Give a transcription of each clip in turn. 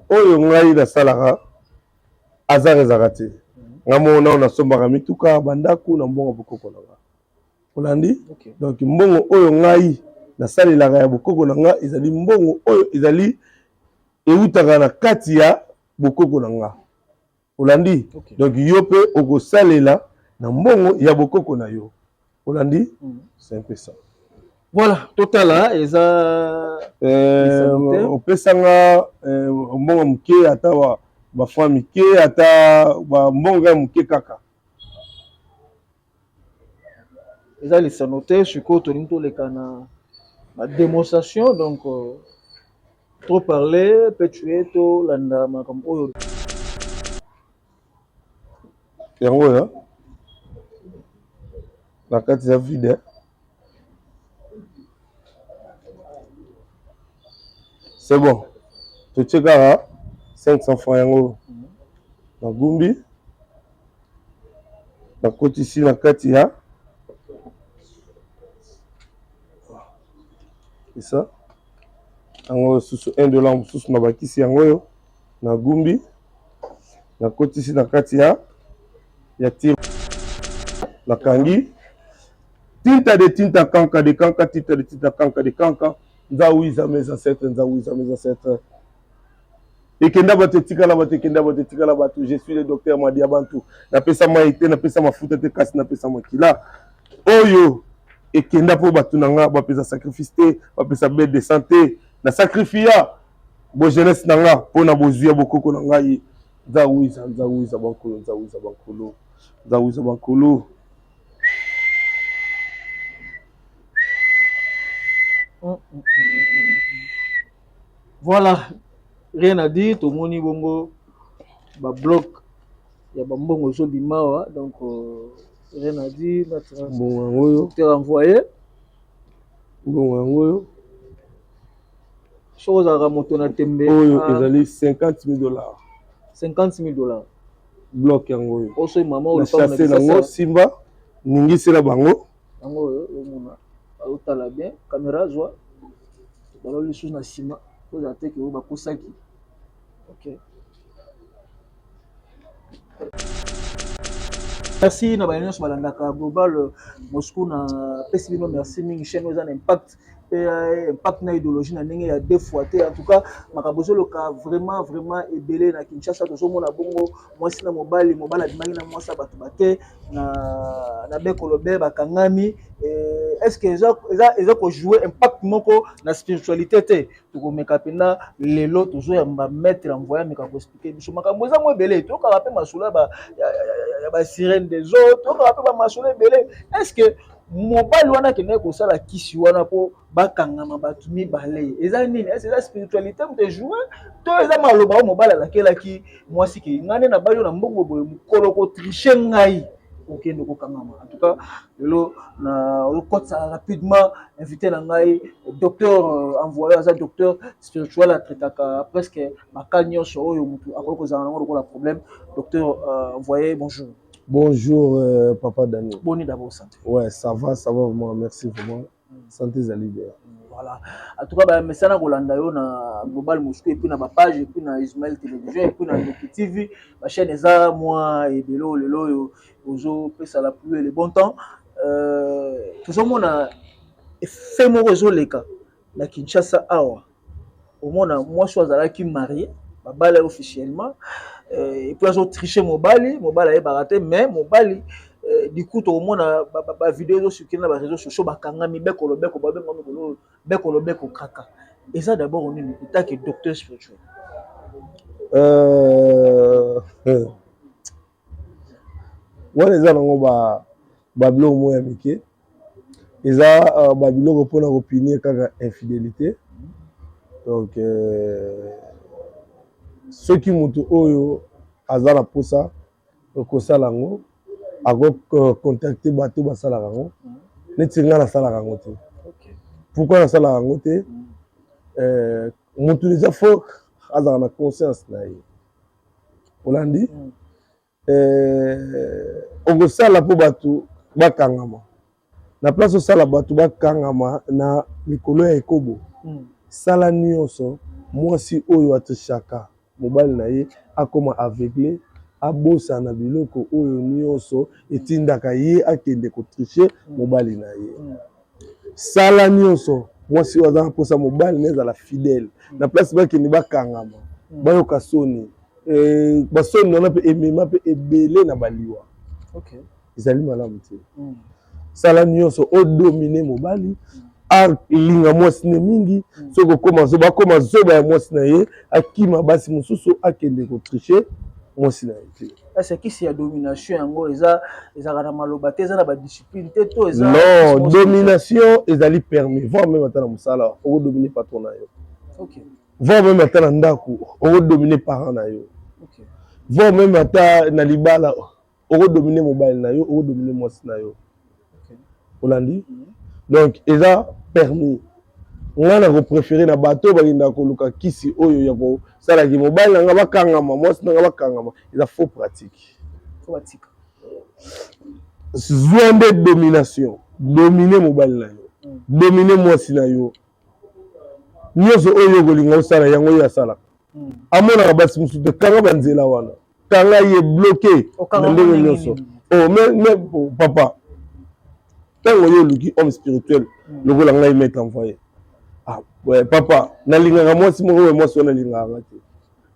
Oyo ngai nasalaka hasard ezalaka te. Nga moko nao nasombaka mituka, bandako na mbongo ya bokoko na nga. Olandi? Okay. Donc mbongo oyo ngai nasalelaka ya bokoko na nga ezali mbongo oyo ezali eutaka na kati ya bokoko na nga. Olandi? Okay. Donc yo pe okosalela na mbongo ya bokoko na yo. Olandi? C'est un peu ça. Voilà, totala eza opesa nga mbongo moke ata ba franc mike ata ba mbongo ya moke kaka. Eza lisano te, sikoyo tolingi toleka na ba démonstration, donc trop parler peut tuer, tolanda makambo oyo. Yango oyo na kati ya vide. C'est bon. Totie kaka 500 francs yango nagumbi nakotisi na kati ya c'est ça. Yango susu 1 dollar mosusu nabakisi yango oyo nagumbi nakotisi na kati ya tir nakangi tinta de tinta kanka de kanka tinta de tinta kanka de kanka nzawiza mes ancêtres nzawiza mes ancêtres ekenda bato etikala bato ekenda bato etikala bato. Je suis le docteur Madia Bantu. Napesa mai te, napesa mafuta te, kasi napesa makila oyo ekenda mpo bato na nga bapesa sacrifice te, bapesa bête de santé. Na sacrifia bo jeunesse na nga mpo na bozwi ya bokoko na ngai. Nzawiza, nzawiza bankolo, nzawiza bankolo, nzawiza bankolo. Voilà, rien à dire, tomoni bongo ba bloc ya ba mbongo ezobima awa, donc rien à dire, mbongo yango oyo docteur envoyé. Mbongo yango oyo. Soki ozalaka moto na tembe, oyo ezali 50 000 dollars. 50 000 dollars. Bloc yango oyo. Oso mama oyo na chasse nango simba ningisela bango. Yango oyo omona otala bien caméra zwa baloli lisusu na nsima kozala te ke oyo bakosaki. Ok. Merci na baye nyonso balandaka Global Moscou, na pesi bino merci mingi. Chaîne oyo eza na impact pe impact na idéologie na ndenge ya deux fois te. En tout cas makambo ezoloka vraiment vraiment ebele na Kinshasa. Tozomona bongo mwasi na mobali, mobali abimaki na mwasi ya bato bake na bekolo be bakangami. Est-ce que eza kojouer impact moko na spiritualité te? Tokomeka mpena lelo tozoyamba maître envoyé ameka koexpliquer biso makambo eza mo ebele. Toyokaka mpe masolo ya ba sirène des eaux, toyokaka mpe bamasolo ebele. Est-ce que mobali wana akendaki kosala kisi wana mpo bakangama bato mibale eza nini? Est-ce eza spiritualité moto ejoue to eza maloba oyo mobali alakelaki mwasi ke ngai nde nabali yo na mbongo boye, mokolo kotriche ngai okende kokangama? En tout cas lelo na okotisa rapidement invité na ngai docteur envoyé, aza docteur spirituel, atraitaka presque baka nyonso oyo motu akoki kozala nango lokola problème. Docteur envoyé, bonjour. Bonjour papa Daniel. Boni d'abord santé? Ouais, ça va, ça va vraiment, merci vraiment. Santé ezali bien. Voilà. En tout cas, bah, mesana kolanda yo na Global Moscou et puis na ba page et puis na Ismaël Télévision et puis na Ndoki TV, ba chaîne eza moi ebele oyo lelo oyo ozopesa la pluie et le bon temps. Tozomona effet moko ezoleka na Kinshasa awa. Omona mwasi oyo azalaki marié, babala ye officiellement, et puis azotriche mobali, mobali ayebaka te, mais mobali du coup tokomona ba vidéo ezocircule na ba réseaux sociaux, bakangami bekolo beko, babenga mikolo bekolo beko kaka. Eza d'abord nini en tant que docteur spirituel? Wana eza nango babiloko moko ya mike, eza babiloko mpona kopunir kaka infidélité. Donc soki motu oyo aza na posa kosala yango, akocontacte bato basalaka yango. Neti nga nasalaka yango te. Pourquoi nasalaka yango te? Motu déjà faut azala na conscience na ye. Olandi? Okosala mpo bato bakangama na place, osala bato bakangama na likolo ya ekobo. Sala nyonso. Mwasi oyo atrichaka mobali na ye akoma aveugle, abosana biloko oyo nyonso etindaka ye akende kotriche mobali na ye. Sala nyonso mwasi oyo aza na mposa mobali na ezala fidèle na place bakende bakangama, bayoka soni, basoni wana mpe emema mpe ebele na baliwa. Ezali malamu te. Sala nyonso odomine mobali, alinga mwasi ne mingi. Soki okoma zoba, akoma zoba ya mwasi na ye, akima basi mosusu, akende kotriche mwasi na ye te. Est kisi ya domination yango eza, ezalaka na maloba te, eza na badiscipline te, to eza? Non, domination ezali permis, voire même ata na mosala okodomine patron na yo, voire même ata na ndako okodomine parent na yo, voire même ata na libala okodomine mobali na yo, okodomine mwasi na yo. Olandi? Donc eza permis. Ngai na kopréféré na bato oyo bakendaka koluka kisi oyo ya kosalaki mobali na ngai bakangama, mwasi na ngai bakangama, eza faux pratique. Zwa nde domination, domine mobali na yo, domine mwasi na yo. Nyonso oyo okolinga osala, yango oyo asalaka, amonaka basi mosusu te. Kanga banzela wana, kanga ye, bloqué na ndenge nyonso. Oh, mais papa, ntango yo oluki homme spirituel lokola ngai, maître envoyé, ah, ouais, papa, nalingaka mwasi moko oyo, mwasi wana alingaka nga te,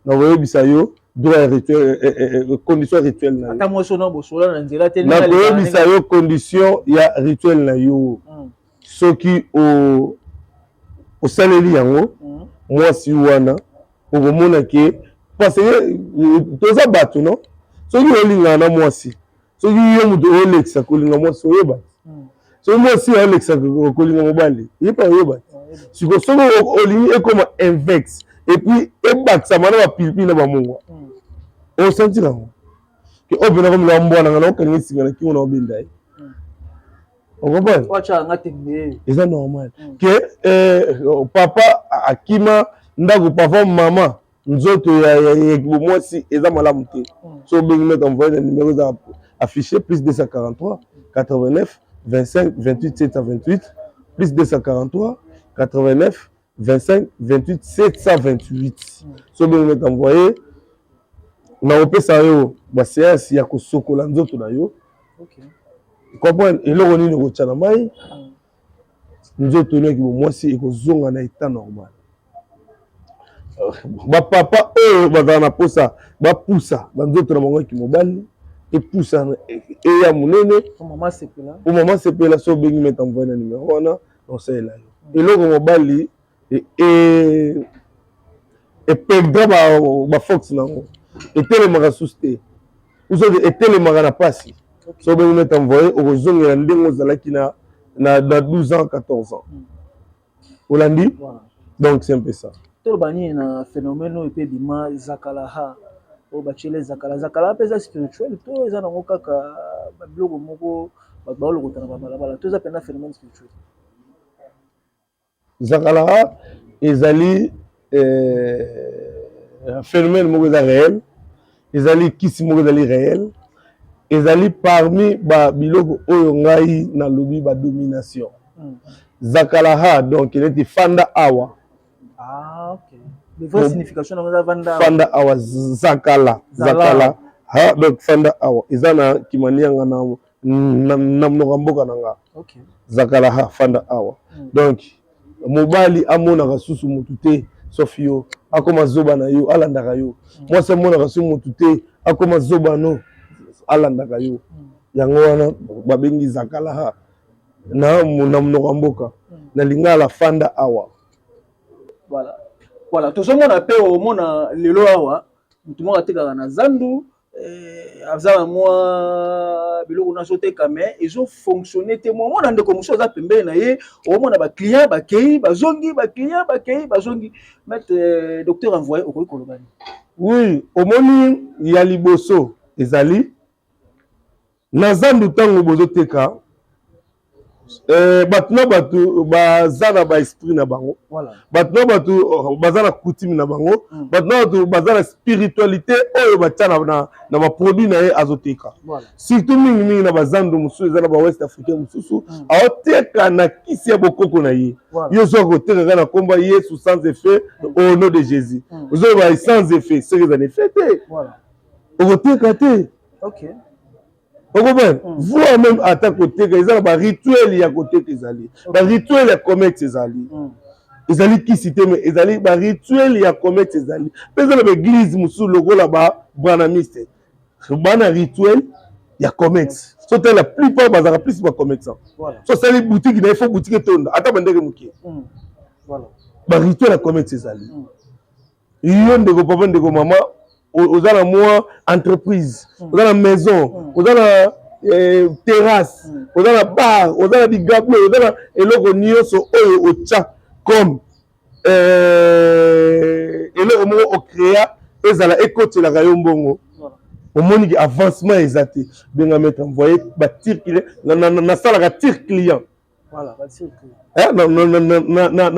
nakoyebisa yo droit ya rituel, condition rituel na yo. Ata mwasi wana bosola na nzela te. Nakoyebisa yo condition ya rituel na yo. Soki osaleli yango, mwasi wana okomona ke, parce que toza bato, no, soki olingaka na mwasi, soki yo moto olekisa kolinga mwasi, oyeba. Soki mwasi olekisa kolinga mobali, ye mpe oyeba. Siko soki olingi ekoma invex et puis ebakisama na bapilipili na bamungwa, osentir yango ke oyo mpena komela mbwana nga na okanga esinga na kingo na obenda ye. Ocomprendre? Eza normal ke papa akima ndako, papa, mama, nzoto ya bomwasi eza malamu te. So obengi maître envoyé na numéro eza affiché, plus 243 89 25 28 728, plus 243 89 25 28 728. So obengi maître envoyé, nakopesa yo baséance ya kosokola nzoto na yo, comprendre eloko nini okotya na mai, nzoto noki bomwasi ekozonga na état normal. Bapapa oyo bazala na posa bapusa banzoto na bango ya kimobali, epusa, eya monene po mama sepela, so obengi maître envoyé na numéro wana, naosalela yo eloko mobali eperdra baforce nango, etelemaka susu te, soki etelemaka na mpasi. So obengi maître envoyé, okozongela ndenge ozalaki na 12 ans, 14 ans. Olandi? Donc c'est un peu ça. Toloba nini na phénomène oyo mpe ebima, zakalaha, oyo batiele zakala? Zakala mpe eza spirituel to eza nango kaka babiloko moko bato baolokota na babalabala, to eza mpenza phénomène spirituel? Zakalaha ezali phénomène moko eza réel, ezali kisi moko ezali réel, ezali parmi babiloko oyo ngai nalobi badomination. Zakalaha, donc neti fanda awa. Ah, okay. Le vraie signification nango eza vanda? Fanda awa, zakala, zakala ha, donc fanda awa eza na kimanianga na monoko ya mboka na nga. Zakala ha, fanda awa. Donc mobali amonaka susu motu te sauf yo, akoma zoba na yo, alandaka yo. Mwasi amonaka su motu te, akoma zoba no, alandaka yo. Yango wana babengi zakala ha na monoko ya mboka, na lingala fanda awa. Voilà, tozomona mpe, omona lelo awa motu moko atekaka na zandu, aza na mwa biloko nyonso azoteka, mais ezofonctionne te. Mwa omona ndeko mosusu aza pembeni na ye, omona baclient bakei bazongi, baclient bakei bazongi. Maître docteur envoyé, okoki koloba nini? Oui, omoni, ya liboso ezali na zandu, ntango bozoteka. Bato na bato baza na baesprit na bango, bato na bato oh, baza na coutume na bango, bato na bato baza na spiritualité oyo batya na baproduit na ye azoteka, surtout mingimingi na bazando mosusu, eza na bawest africain mosusu, aoteka na kisi ya bokoko na ye. Yo ozoka koteka kaka na nkombo ya Yesu sans effet, au nom de Jésus, ozoloba sans effet, soki eza na effet te, okoteka te. Okomprendre? Voire même ata koteka, eza na barituel ya koteka, ezali barituel ya commerce, ezali ezali kisi te, mais ezali barituel ya commerce. Ezali mpe, eza na baeglise mosusu lokola babranhamiste, bana rituel ya commerce. So tala, la plupart bazalaka plus bacommerçant. So osali boutique na ye, faut boutique etonda ata bandeke moke. Barituel ya commerce ezali. Yo ndeko papa, ndeko mama, oza na mwa entreprise, oza na maison, oza na terrasse, oza na bar, oza na bigablo, oza na eloko nyonso oyo otya comme eloko moko ocréa, ezala ekotelaka yo mbongo, omoniki avancement eza te, benga maître envoyé. Batire client, nasalaka tire client.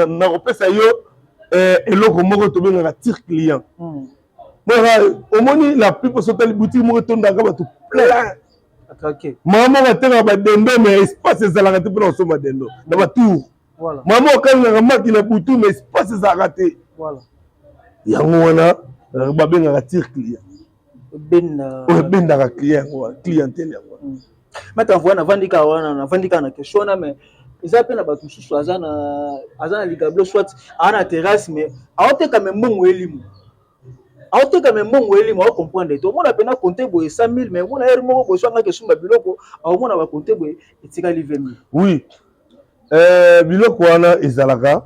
Nakopesa yo eloko moko tobengaka tire client. Omoni, la plupart, so otali boutique moko etondaka bato plein, mama moko atekaka badendo, mais espace ezalaka te mpona kosomba dendo na batour. Mama okangaka maki na butu, mais espace ezalaka te. Yango wana babengaka tire client, oyo ebendaka client, yango wana clientèle, yango wana. Maître envoyé, navandi kaka wana, navandi kaka na question wana, mais eza mpe na bato mosusu aza na ligablo, soit aza na terrasse, mais aoteka, mais mbongo elimo, aoteka, mais mbongo elimo, aocomprendre te. Omona mpena compte boye 100 000, mais omona heure moko boye so angaki esumba biloko, aomona bacompte boye etikali 20 000. Oui, biloko wana ezalaka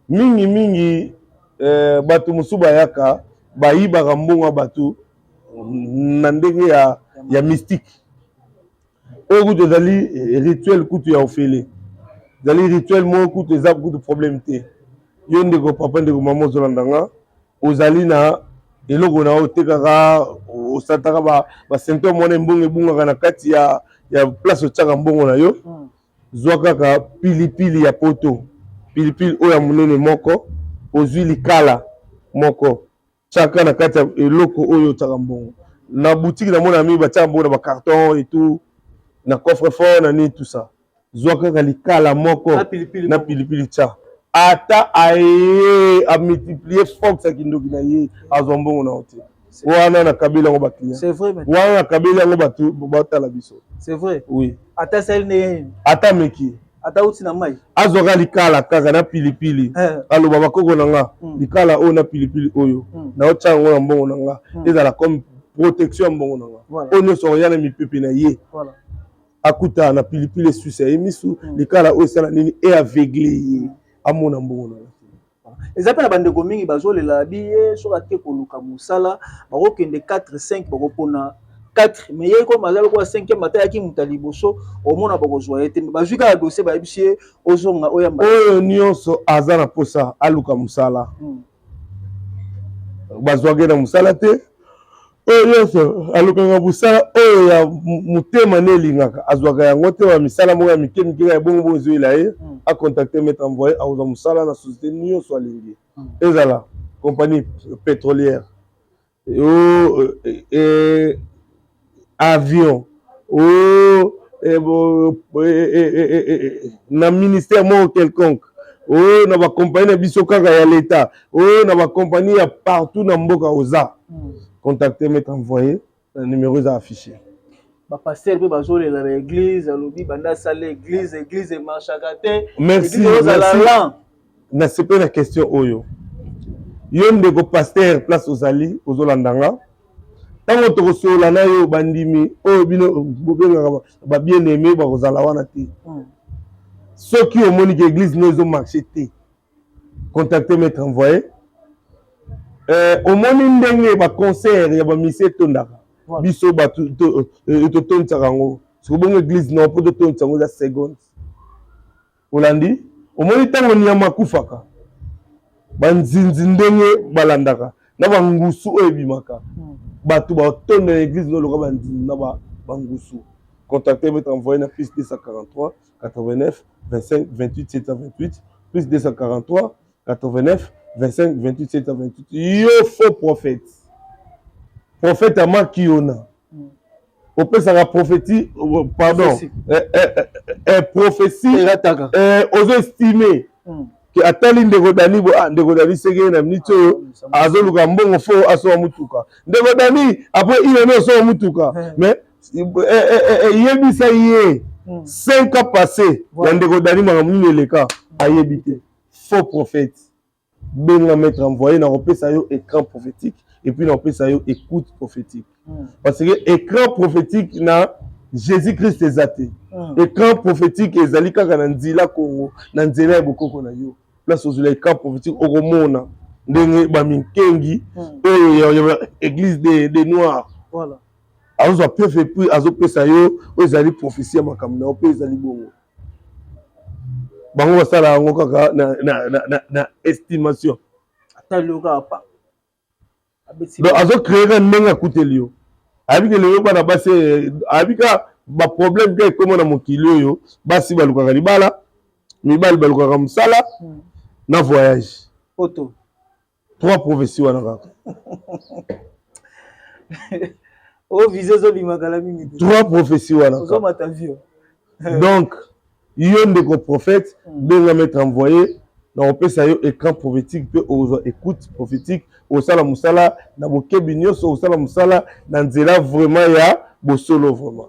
mingi mingi. Bato mosusu bayaka, bayibaka mbongo ya bato na ndenge ya mystique. Oyo kutu ezali rituel kutu ya ofele, ezali rituel moko kutu eza kutu problème te. Yo ndeko papa, ndeko mama ozolanda nga, ozali na eloko na yo otekaka, osataka basymptôme wana, mbongo ebungaka na kati ya place otiaka mbongo na yo, zwa kaka pilipili ya poto, pilipili oyo ya monene moko, ozwi likala moko, tiaka na kati ya eloko oyo otiaka mbongo. Na boutique namona mingi batiaka mbongo na bacarton et tout, na coffre fort, na nini, tout ça. Zwa kaka likala moko na pilipili, tia. Ata aye amultiplie force ya kindoki na ye, azwa mbongo na yo te. Wana nakabeli yango baclient, wana nakabeli yango bato batala biso. C'est vrai. Oui. Ata sali ne Ata meki. Ata uti na mai. Azwaka likala kaka na pilipili, aloba: "Bakoko na nga, likala oyo na pilipili oyo, naotya yango na mbongo na nga, ezala comme protection ya mbongo na nga. Oyo nyonso akoya na mipepe na ye, akuta na pilipili esusa ye misu, likala oyo esala nini, e aveugle ye, amona mbongo na nga." Eza mpe na bandeko mingi bazolela bi ye soki ake koluka mosala, bakokende 4 5, bakopona 4, mais ye comme aza lokola 5e, ata yaki moto ya liboso, omona bakozwa ye te. Bazwi kaka dossier, bayebisi ye ozonga oyamba. Oyo nyonso aza na mposa aluka mosala, bazwaki na mosala te, oyo nyonso alukaka mosala oyo ya motema nde elingaka, azwaka yango te, ba misala moko ya mike mike ya bongo bongo ezoyela ye, acontacte maître envoyé, akozwa mosala na société nyonso alingi, ezala compagnie pétrolière, o avion, o na ministère moko quelconque, o na bacompagnie na biso kaka ya l'État, o na bacompagnie ya partout na mboka oza, contacte maître envoyé na numéro eza affiché. Bapaster mpe bazolela baeglise, alobi banda asala église, église emarchaka te. Merci. Ozala lan. Nasepeli na question oyo. Yo ndeko paster, place ozali ozolanda nga, ntango tokosolola na yo, bandimi oyo bino bobengaka babien aimé bakozala wana te. Soki omoni ke église no ezomarche te, contacte maître envoyé. Omoni ndenge baconcert ya bamisi etondaka, biso bato totondisaka yango. Soki bongo église no, mpo totondisa yango eza seconde. Olandi, omoni ntango nyama akufaka, banzinzi ndenge balandaka na bangusu oyo ebimaka, bato batonda na église no loka banzinzi na bangusu. Contacter maître envoyé na plus 243 89 25 28 728, plus 243 89 25 28 728. Yo faux prophète, prophète ya Makiona, opesaka prophétie, pardon, prophétie ozo estime ke atali ndeko Dani bo, ah, ndeko Dani seke na miniti oyo azoluka mbongo, fo asoba mutuka. Ndeko Dani, après une année osoba mutuka, mais yebisa ye 5 ans passé ya ndeko Dani, makambo nini eleka, ayebi te. Faux prophète, benga maître envoyé, na kopesa yo écran prophétique et puis na kopesa yo écoute prophétique, parce que écran prophétique na Jésus Christ eza te. Écran prophétique ezali kaka na nzela Congo, na nzela ya bokoko na yo. Place ozwela écran prophétique, okomona ndenge baminkengi oyo ya église de noir azozwa preuve, puis azopesa yo oyo ezali prophétie ya makambo na yo. Mpe ezali bongo, bango basala yango kaka na estimation. Donc azocréer ka ndenge akuteli yo, ayebi ke lelo bana basi, ayebi ka baproblème ka ekóma na mokili oyo. Basi balukaka libala, mibali balukaka mosala na voyage. Poto. Trois prophéties wana kaka. O visa ezobima kala mingi te. Trois prophéties wana. Ozomata avion. Donc yo ndeko prophète, benga maître envoyé, na kopesa yo écran prophétique mpe okozwa écoute prophétique. Osala mosala na bokebi nyonso, osala mosala na nzela vraiment ya bosolo vraiment.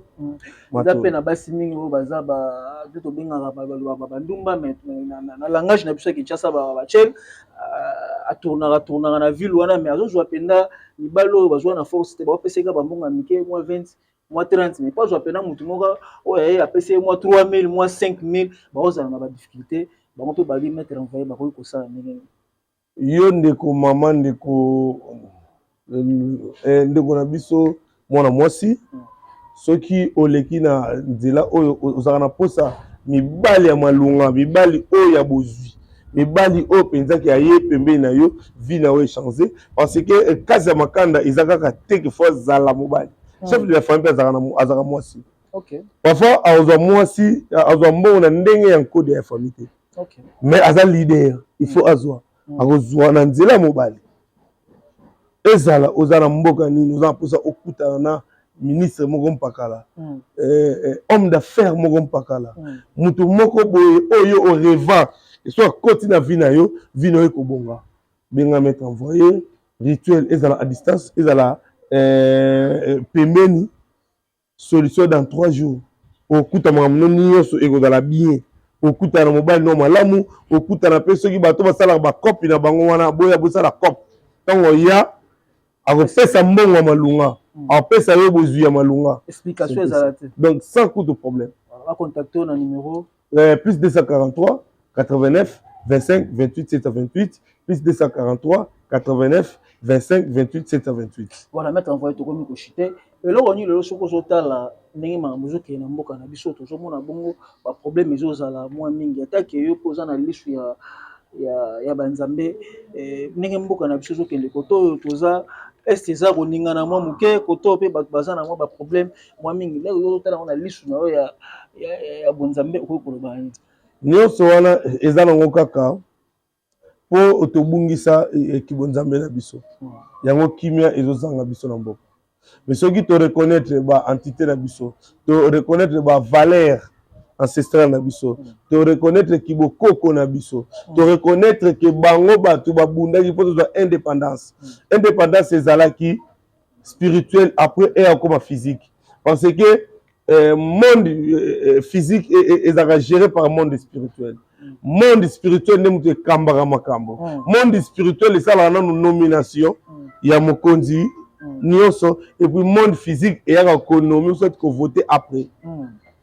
Eza mpe na basi mingi oyo baza nde tobengaka, balobaka bandumba, mais na langage na biso ya Kinshasa bachel, atournaka tournaka na ville wana, mais azozwa mpenza mibali oyo bazwa na force te. Baopesaka bambongo ya mike, mwa 20, mwa 30, mais po azwa mpenza motu moko oyo aye apesi ye mwa 3000, mwa 5000, baozala na badifficulté. Bango mpe bali maître envoyé, bakoki kosala ndenge nini? Yo ndeko mama, ndeko, ndeko na biso mwana mwasi, soki oleki na nzela oyo ozalaka na posa mibali ya malunga, mibali oyo ya bozwi, mibali oyo mpenzaki aye pembeni na yo, vie na yo echange, parce que kasi ya makanda eza kaka te ke fo azala mobali chef de la famille. Mpe azalaka mwasi. Parfois azwa mwasi, azwa mbongo na ndenge ya nkode ya famille te, mais aza leader, il faut azwa, akozwa na nzela ya mobali. Ezala oza na mboka nini, oza na mposa okutana na ministre moko mpakala, homme d'affaires moko mpakala, moto moko boye oyo orêva, so akoti na vie na yo, vie na yo ekobonga, benga maître envoyé. Rituel ezala à distance, ezala pembeni, solution dans 3 jours. Okuta makambo no nyonso ekozala bien, okutana na mobali no malamu, okutana mpe soki bato basalaka bakopi na bango wana, boya bosala cope. Ntango ya akopesa mbongo ya malunga, akopesa yo bozwi ya malunga. Explication ezala te. Donc sans coup de problème. Bacontacte na numéro? Plus 243 89 25 28 728, plus 243 89 25 28 728. Voilà, maître envoyé, tokomi koshite. Eloko nini lelo, soki ozotala ndenge makambo ezokende na mboka na biso, tozomona bongo baproblème ezozala mwa mingi, atake yo mpo oza na lisu ya banzambe, ndenge mboka na biso ezokende, koto oyo toza este eza koningana mwa moke, koto oyo mpe bato baza na mwa baproblème mwa mingi, ndenge ozotala yango na lisu na yo ya bonzambe, okoki koloba nini? Nyonso wana eza nango kaka mpo tobungisa kibonzambe na biso. Yango kimia ezozanga biso na mboka. Mais soki toreconnaître baentité na biso, toreconnaître bavaleur ancestrale na biso, toreconnaître kibokoko na biso, toreconnaître ke bango bato babundaki mpo tozwa indépendance. Indépendance ezalaki spirituel, après eya kokoma physique, parce que monde physique ezalaka géré par monde spirituel. Monde spirituel nde moto ekambaka makambo. Monde spirituel esalaka nanu nomination ya mokonzi nyonso, et puis monde physique eyaka konommer soit kovoter après.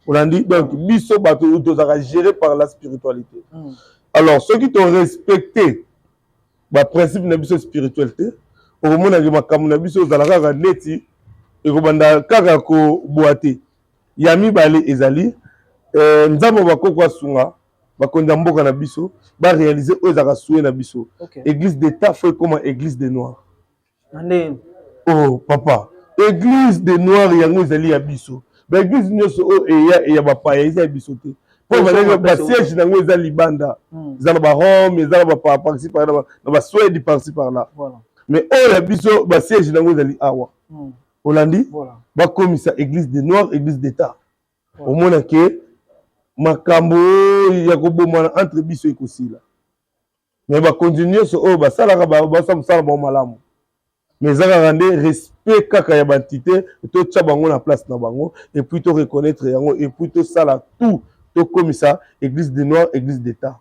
Olandi? Donc biso bato tozalaka géré par la spiritualité. Alors soki torespecte baprincipe na biso spirituel te, okomonaki makambo na biso ozala kaka neti ekobanda kaka kobwa te. Ya mibale ezali Nzambe bakoko asunga bakonzi ya mboka na biso baréaliser oyo ezalaka souhait na biso. Église d'état fo ekóma église de noir. Na ndenge? Oh papa, église de noir yango ezali ya biso. Baeglise nyonso oyo eya eya bapaya eza ya biso te, mpo basiège na yango eza libanda, eza na barome, eza na par-ci par là, na basuède par-ci par là. Mais oyo ya biso, basiège na yango ezali awa. Olandi? Bakomisa église de noir église d'état. Omona ke makambo ya kobomana entre biso ekosila. Mais bakonzi nyonso oyo basalaka, basala mosala bango malamu, mais eza kaka nde respect kaka ya baentité. Totya bango na place na bango et puis to reconnaître yango et puis tosala tout, tokomisa église de noir église d'état.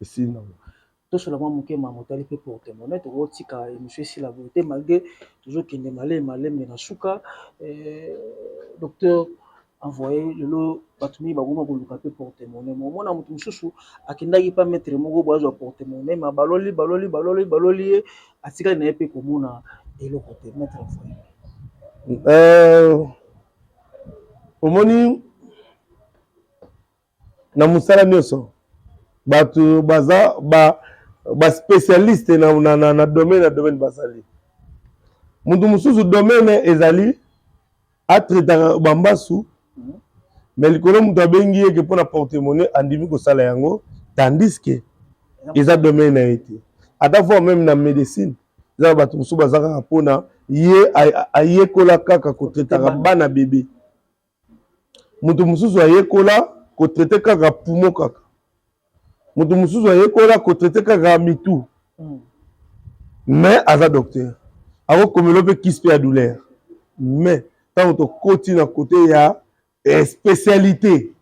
Esili nango. Tosola mwa moke ma motali mpe porte-monnaie. Tokotika émission esila boye te, malgré tozokende maleme malembe na suka. Docteur Envoyé, lelo bato mingi bakoma koluka mpe porte-monnaie. Omona moto mosusu akendaki pa maître moko boye, azwa porte-monnaie, ma baloli, baloli, baloli, baloli ye, atikali na ye mpe komona eloko te. Maître Envoyé. Omoni, na mosala nyonso bato baza baspécialiste na domaine, na domaine bazali. Moto mosusu domaine ezali atraitaka bambasu, mais likolo moto abengi ye ke mpona porte-monnaie, andimi kosala yango, tandis que eza domaine na ye te. Ata fois même na médecine, eza na bato mosusu baza kaka mpona ye ayekola kaka kotraitaka bana bebe. Moto mosusu ayekola kotraite kaka poumon kaka. Moto mosusu ayekola kotraite kaka mitu. Mais aza docteur, akokomela mpe kisi mpe ya douleur. Mais ntango tokoti na kote ya spécialité,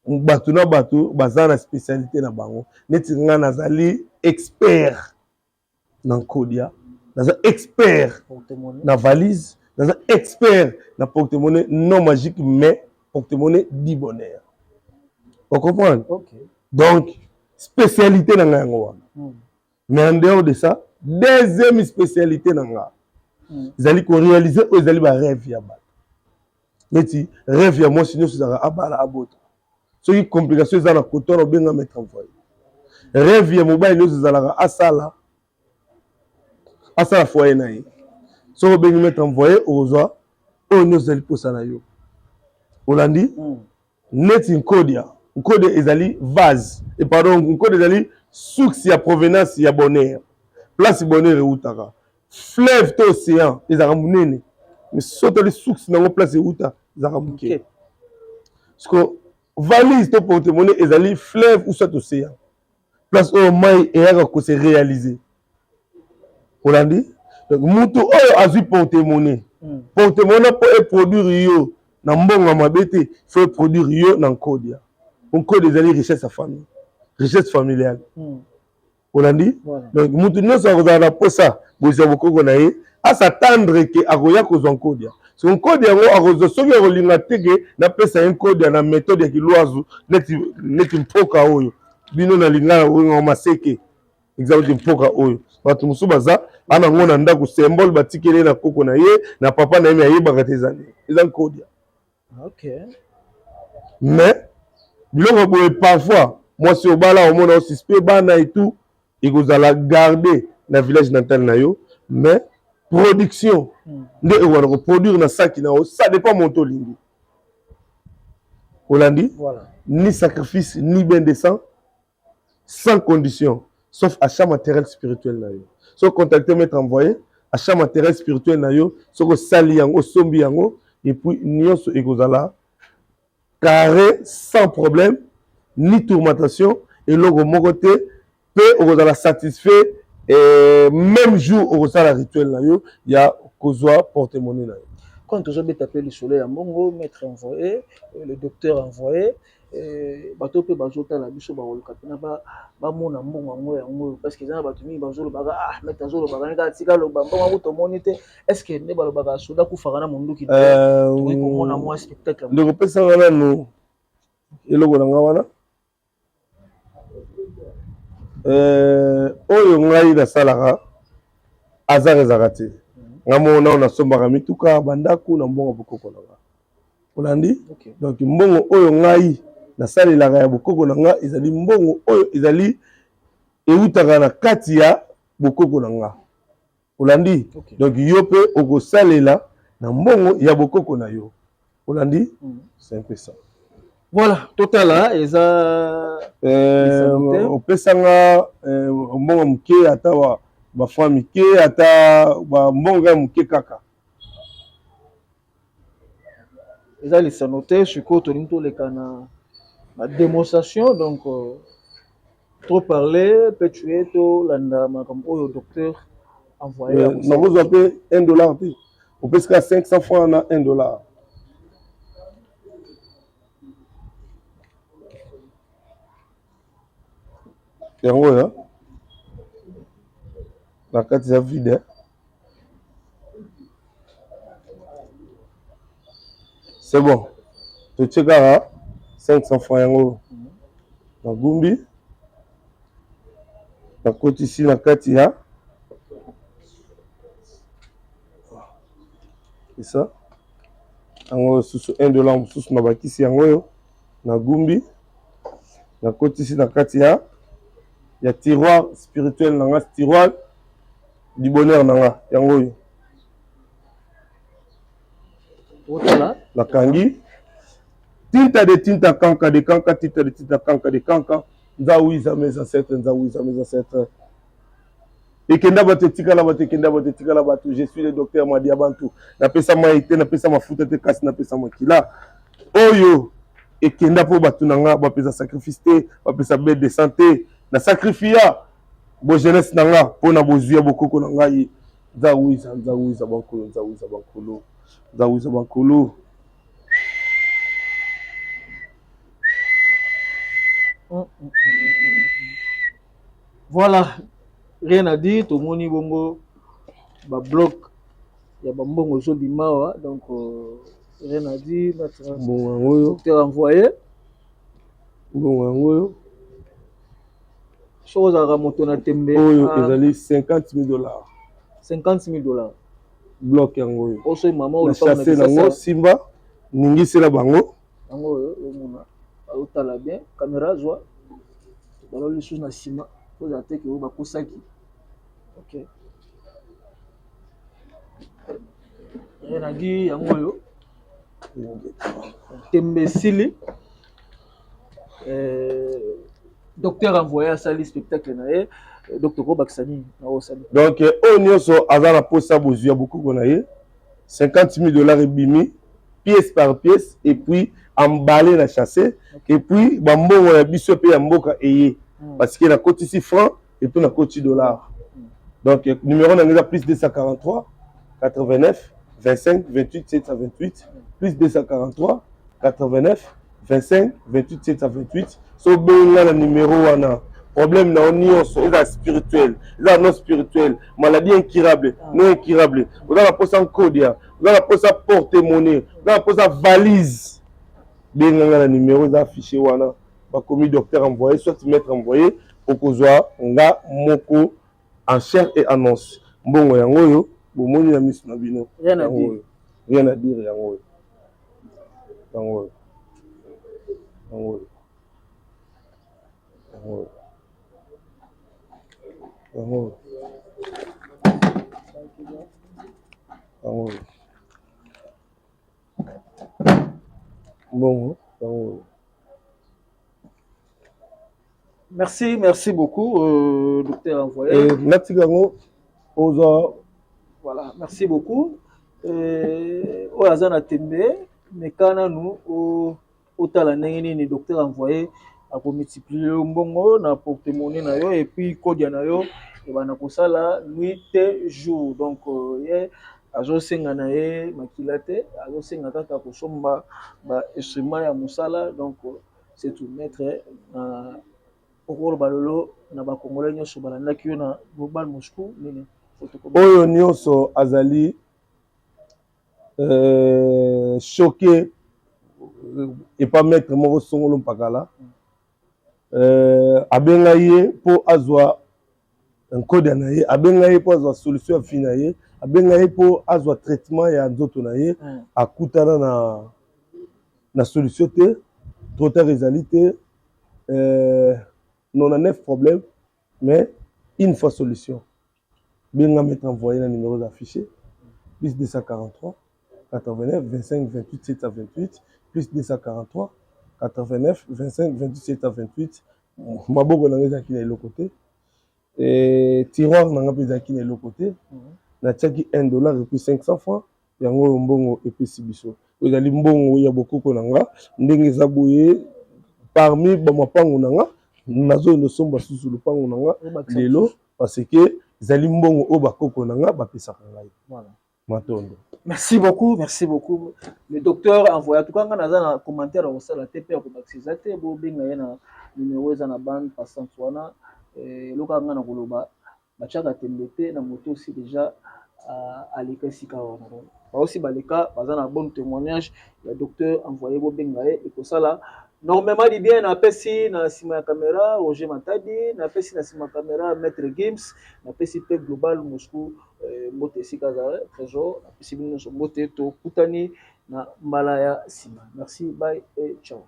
bato na bato baza na spécialité na bango. Neti nga nazali expert na nkodia, naza expert na valise, naza expert na porte-monnaie non magique, mais porte-monnaie du bonheur. Ocomprendre? Donc spécialité na ngai yango wana. Mais en dehors de ça, deuxième spécialité na nga ezali koréaliser oyo ezali barêve ya bato. Neti rêve ya mwasi nyonso ezalaka abala, abota. Soki complication eza na koto wana, obenga maître Envoyé. Rêve ya mobali nyonso ezalaka asala asala foyer na ye. Soki obengi maître Envoyé, okozwa oyo nyonso ezali mposa na yo. Olandi? Neti nkodia, nkodia ezali vase e, pardon, nkodia ezali source ya provenance ya bonheur, place bonheur eutaka. Fleuve to océan ezalaka monene, mais soki otali source nango, place euta, ezalaka moke. Parce que valise to porte-monnaie ezali fleuve ou soit océan, place oyo mai eyaka kose réaliser. Olandi? Donc mutu oyo azwi porte-monnaie, porte-monnaie mpo eproduire yo na mbongo ya mabe te, faut eproduire yo na nkodia. Nkodia ezali richesse ya famille, richesse familiale. Olandi? Donc mutu nyonso akozala na posa bozwa bokoko na ye, as'attendre ke akoya kozwa nkodia. So nkodia yango akozwa, soki akolinga te ke napesa ye nkodia na méthode ya kilwazu, neti mpoka oyo bino na lingala oyo maseke. Exemple, mpoka oyo bato mosusu baza ana yango na ndako, symbole batikeli ye na koko na ye, na papa na ye, me ayebaka te eza nini, eza nkodia. Mais biloko boye, parfois mwasi obala, omona osuspect bana et tout, ekozala garde na village natal na yo, mais production nde ekobanda koproduire na saki na yo. Ça dépend moto olingi. Olandi? Ni sacrifice, ni bain de sang, sans condition, sauf achat matériel spirituel na yo. So contacter maître Envoyé, achat matériel spirituel na yo, soki osali yango, osombi yango, et puis nyonso ekozala carré, sans problème ni tourmentation, eloko moko te, mpe okozala satisfait. Même jour okosala rituel na yo ya kozwa porte-monnaie na yo. Quand tozobeta mpe lisolo ya mbongo, maître Envoyé, le docteur Envoyé, bato mpe bazotala biso, bakoluka mpena bamona mbongo yango oyo, parce que eza na bato mingi bazolobaka: "Ah, maître azolobaka ne kaka, tika loba mbongo yango, tomoni te." Est ce que nde balobaka soda akufaka na monduki, tokoki komona mwa spectacle? Ndeko, pesanga nanu eloko na nga wana. Oyo ngai nasalaka, hasard ezalaka te. Nga moko nao nasombaka mituka, bandako na mbongo bokoko na nga. Olandi? Donc mbongo oyo ngai nasalelaka ya bokoko na nga ezali mbongo oyo ezali eutaka na kati ya bokoko na nga. Olandi? Donc yo mpe okosalela na mbongo ya bokoko na yo. Olandi? C'est un peu ça. Voilà, totala eza opesa nga mbongo moke, ata bafranc mike, ata bambongo kaka moke kaka. Eza lisano te. Sikoyo tolingi toleka na démonstration, donc trop parler peut tuer. Tolanda makambo oyo docteur envoyé. Nakozwa mpe 1 dollar te, opesika 500 francs na 1 dollar. Yango oyo na kati ya vide, c'est bon. Totie kaka 500 francs, yango nagumbi, nakotisi na kati ya esa yango. Susu 1 dollar mosusu na bakisi yango oyo, nagumbi, nakotisi na kati ya tiroir spirituel na nga, tiroir du bonheur na nga, yango oyo. Otala. Nakangi. Tinta de tinta, kanka de kanka, tinta de tinta, kanka de kanka. Nzawiza mes ancêtres, nzawiza mes ancêtres. Ekenda bato, etikala bato, ekenda bato, etikala bato. Je suis le docteur Madia Bantu. Napesa mai te, napesa mafuta te, kasi napesa makila oyo ekenda mpo bato na nga bapesa sacrifice te, bapesa bete de santé. Na sacrifia bojeunesse na nga mpo na bozwi ya bokoko na ngai. Nzawiza, nzawiza bankolo, nzawiza bankolo, nzawiza bankolo. Voilà, rien à dire. Tomoni bongo babloc ya bambongo ezobima awa, donc rien à dire. Mbongo yango oyo. Docteur envoyé. Mbongo yango oyo. Soki ozalaka moto na tembe. Oyo ezali 50 000 dollars. 50 000 dollars. Bloc yango oyo. Oso mama. Na chasse nango, simba, ningisela bango. Yango oyo omona, azotala bien caméra, zwa baloli lisusu na nsima, kozala te ke oyo bakosaki. Ok, rien à dire. Yango oyo, tembe esili. Docteur envoyé asali spectacle na ye. Docteur, kobakisa nini na osali? Donc oyo nyonso aza na mposa bozwi ya bokoko na ye, 50 000 dollars ebimi pièce par pièce et puis emballé na chassé, et puis bambongo ya biso mpe ya mboka eye, parce que nakotisi franc et puis nakotisi dollar. Donc numéro na ngai eza plus 243 89 25 28 728, plus 243 89 25 28 728. So obengi na numéro wana, problème na yo nyonso, eza spirituel, eza non spirituel, maladie incurable, non incurable, oza na mposa nkodia, oza na mposa porte monnaie, oza na mposa valise, benganga na numéro eza affiché wana, bakomi docteur envoyé soit maître envoyé, okozwa nga moko en chair et en os. Mbongo yango oyo bomoni na miso na bino. Rien à dire. Rien à dire. Yango oyo, yango oyo, yango oyo, yango oyo, yango oyo, yango oyo, mbongo yango oyo. Merci, merci beaucoup, docteur envoyé. Natika yango, ozwa. Voilà, merci beaucoup. Oyo aza na tembe, meka nanu otala ndenge nini docteur envoyé akomultiplie yo mbongo na porte-monnaie na yo, et puis kodia na yo ebanda kosala nuit te jour. Donc ye azosenga na ye makila te, azosenga kaka kosomba bainstrument ya mosala. Donc c'est tout. Maître, na okoloba lelo na bakongolais nyonso balandaki yo na Global Moscou nini? Oyo nyonso azali choqué epa maître moko songolo mpakala, abenga ye mpo azwa nkodia na ye, abenga ye mpo azwa solution ya fi na ye, abenga ye mpo azwa traitement ya nzoto na ye, akutana na solution te, trop tard ezali te. 99 problème mais une fois solution. Benga maître envoyé na numéro affiché, plus 243. 89 25 28 728, plus 243 89 25 28 728. Maboko na ngai ezalaki na eloko te, tiroir na ngai mpe ezalaki na eloko te. Natiaki 1 dollar et puis 500 francs. Yango oyo mbongo epesi biso, oyo ezali mbongo ya bokoko na nga. Ndenge eza boye, parmi bamapango na nga, nazoyenda osomba susu lopango na nga lelo, parce que ezali mbongo oyo bakoko na nga bapesaka ngai. Matondo. Merci beaucoup, merci beaucoup, le docteur envoyé. En tout cas, nga naza na commentaire ya kosala te mpe ya kobakisa eza te. Bobenga ye na numéro eza na bande passante wana. Eloko nga na koloba, batiaka tembe te na moto osi déjà aleka esika wana. Baosi baleka, baza na bon témoignage ya docteur envoyé. Bobenga ye, ekosala normalement du bien. Napesi na nsima ya caméra Roger Matadi, napesi na nsima ya caméra Maître Gims, napesi mpe Global Moscou mbote esika aza, Trésor. Napesi bino nyonso mbote, tokutani na mbala ya nsima. Merci, bye et ciao.